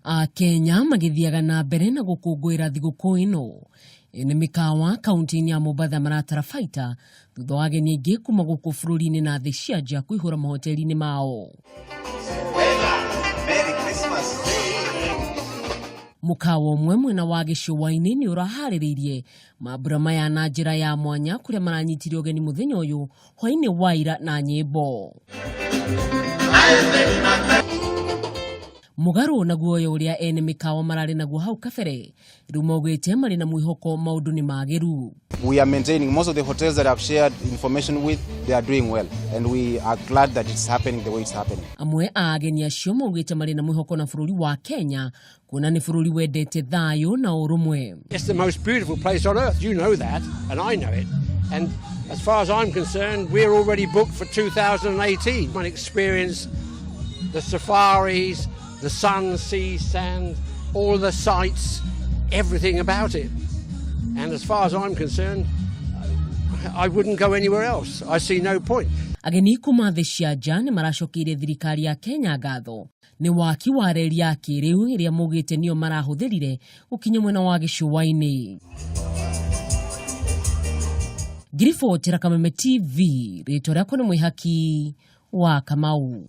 Akenya magĩthiaga na mbere na gũkũngũĩra thigũkũ ĩno. Ene mĩkawa kaunti-inĩ ya Mombatha maratara baita thutha wa ageni aingĩ kuma gũkũ bũrũri-inĩ na thĩ cia nja kũihũra mahoteli-inĩ mao. Mũkawa ũmwe mwena wa gĩcũa-inĩ nĩ ũraharĩrĩirie mambura maya na njĩra ya mwanya kũrĩa maranyitire ũgeni mũthenya ũyũ hwainĩ wa ira na nyĩmbo. Mũgarũ na guoya ũrĩa ene mĩkawa mararĩ naguo hau kabere, rĩu maugĩte marĩ na mwĩhoko maũndũ nĩ magĩru. We are maintaining most of the hotels that I've shared information with, they are doing well, and we are glad that it's happening the way it's happening. Amwe a ageni acio maugĩte marĩ na mwĩhoko na bũrũri wa Kenya kuona nĩ bũrũri wendete thayũ na ũrũmwe. It's the most beautiful place on earth. You know that, and I know it. And as far as I'm concerned, we're already booked for 2018. And experience the safaris, the sun, sea, sand, all the sights, everything about it. And as far as I'm concerned, I wouldn't go anywhere else. I see no point. Ageni kuma thĩ cia nja nĩ maracokeire thirikari ya Kenya ngatho nĩ waki wa reri ya kĩrĩu ĩrĩa maugĩte nĩyo marahũthĩrire gũkinya mwena wa gĩcũa-inĩ. Ngiribotera Kameme TV, rĩtwa rĩakwa nĩ Mwĩhaki wa Kamau.